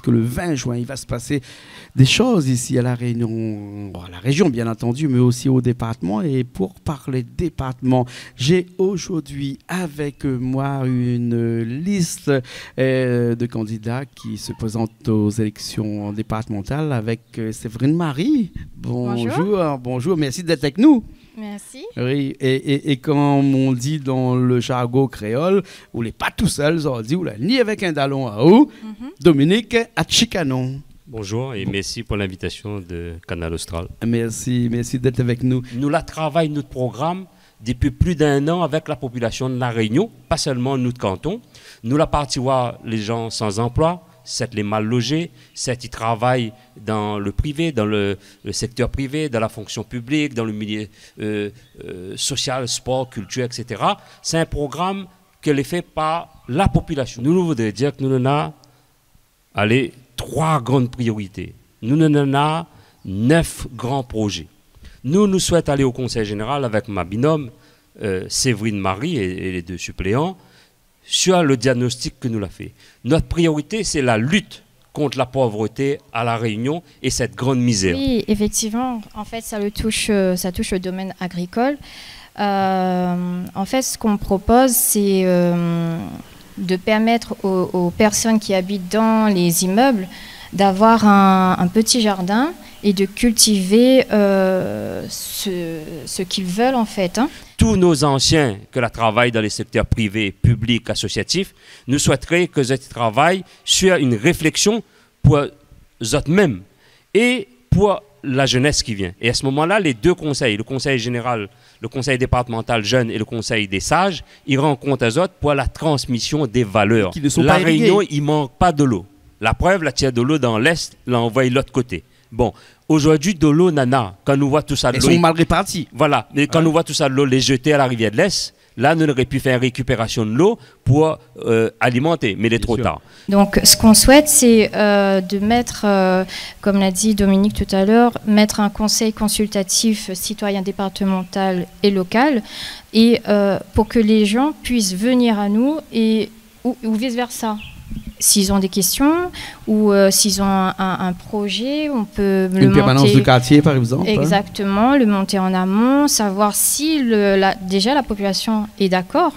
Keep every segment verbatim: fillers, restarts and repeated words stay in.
que le vingt juin, il va se passer des choses ici à La Réunion, à la région bien entendu, mais aussi au département. Et pour parler département, j'ai aujourd'hui avec moi une liste, euh, de candidats qui se présentent aux élections départementales avec, euh, Séverine Marie. Bonjour. Bonjour, bonjour, merci d'être avec nous. Merci. Oui, et, et, et comme on dit dans le jargon créole, ou lé pa tousèl, zordi, ou la ni avèk in dalon aou, Dominique Atchikanon. Bonjour et merci pour l'invitation de Kanal Austral. Merci, merci d'être avec nous. Nou la travay nout program dépi plis d'in an avèk la popilasion de La Rénion, pa sèlman nout kanton. Nou la parti oir lé jan san anploi, sèt lé mal lojé, sèt i travay dan le privé, dan le, le sektèr privé, dan la fonksion piblik, dan le milié, euh, euh, sosial, spor, kiltir, et cetera. Sé in program ke lé fé par la popilasion. Nou, nou voudré dir ke nou néna, alé, troi gran priorité. Nou, nou néna nèf gran projé. Nou, nou souèt alé o Konsèy Zénéral avèk ma binom, euh, Séverine Marie é, é lé dé supléan, sur le diagnostik ke nou la fé. Nout priorité, sé la lit kont la povrété à La Rénion é sèt gran mizèr. Oui, effectivement, en fait, ça le touche, euh, ça touche le domaine agricole. Euh, en fait, ce qu'on propose, c'est, euh, de permettre aux, aux personnes qui habitent dans les immeubles d'avoir un, un petit jardin et de cultiver, euh, ce, ce qu'ils veulent, en fait, hein. Tout nout zansien ke la travay dan le sektèr privé, piblik, asosiatif, nou souètré ke zot i travay sur in réfléksion pou zot mèm é pou la jenès ki vien. É a se moman-la, lé dé konsèy, le Konsèy Zénéral, le Konsèy départemantal jenn é le Konsèy dé saz, i rankont azot pou la transmision dé valèr. Ki ne sont pas irrigués. La Rénion, i mank pa dolo. La prèv, la tir dolo dan l'Est, la anvoy lot koté. Bon, zordi, dolo nana, kan nou voi tout sa dolo, elles sont mal réparties. Voilà, é kan nou voi tout sa dolo lé zété a la rivièr de l'Est, la, nou noré pi fé in rékipérasion dolo pou, euh, alimanté, mé lé tro tar. Bien sûr. Donc, ce qu'on souhaite, c'est, euh, de mettre, euh, comme l'a dit Dominique tout à l'heure, mettre un conseil consultatif citoyen départemental et local, et, euh, pour que les gens puissent venir à nous et ou, ou vice-versa. S'ils ont des questions, ou, euh, s'ils ont un, un, un projet, on peut le monter. Une permanence de quartier, par exemple, hein. Exactement, le monter en amont, savoir si le, la, déjà la population est d'accord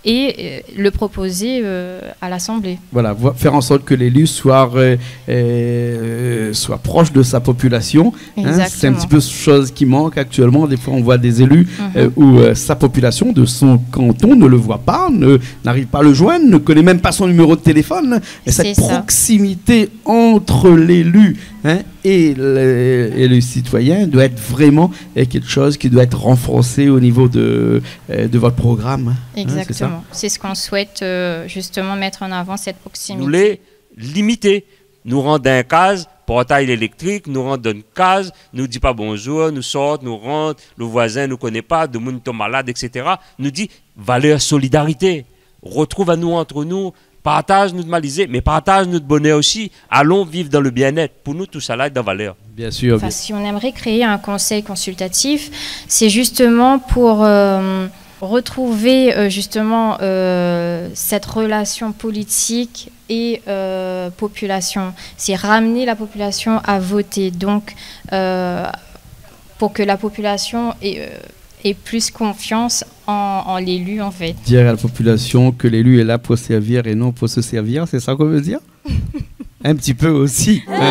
et, euh, le proposer, euh, à l'Assemblée. Voilà, vo-, faire en sorte que l'élu soit, euh, euh, soit proche de sa population, hein. Exactement. C'est un petit peu chose qui manque actuellement. Des fois, on voit des élus, euh, où, euh, sa population de son canton ne le voit pas, ne, n'arrive pas à le joindre, ne connaît même pas son numéro de téléphone. Et cette proximité entre l'élu, hein, et le, et le citoyen doit être vraiment, euh, quelque chose qui doit être renforcé au niveau de, euh, de votre programme, hein, c'est ça ? Exactement. C'est ce qu'on souhaite, euh, justement mettre en avant, cette proximité. Nou lé limité. Nou rant dan in kaz, portay lé éléktrik, nou rant dan in kaz, nou di pa bonzour, nou sort, nou rant, le voizin nou koné pa, demoun i tonm malad, et cetera. Nou di, valèr solidarité. Retrouv anou ant nou, partaz nout malizé, mé partaz nout bonèr osi. Alon viv dan le bien-être. Pou nou, tousala lé dan valèr. Bien sûr, bien sûr. Enfin, si on aimerait créer un conseil consultatif, c'est justement pour, euh, retrouver, euh, justement, euh, cette relation politique et, euh, population. C'est ramener la population à voter. Donc, euh, pour que la population ait, euh, ait plus confiance en, en l'élu, en fait. Dire à la population que l'élu est là pour servir et non pour se servir, c'est ça qu'on veut dire ? Un petit peu aussi, hein.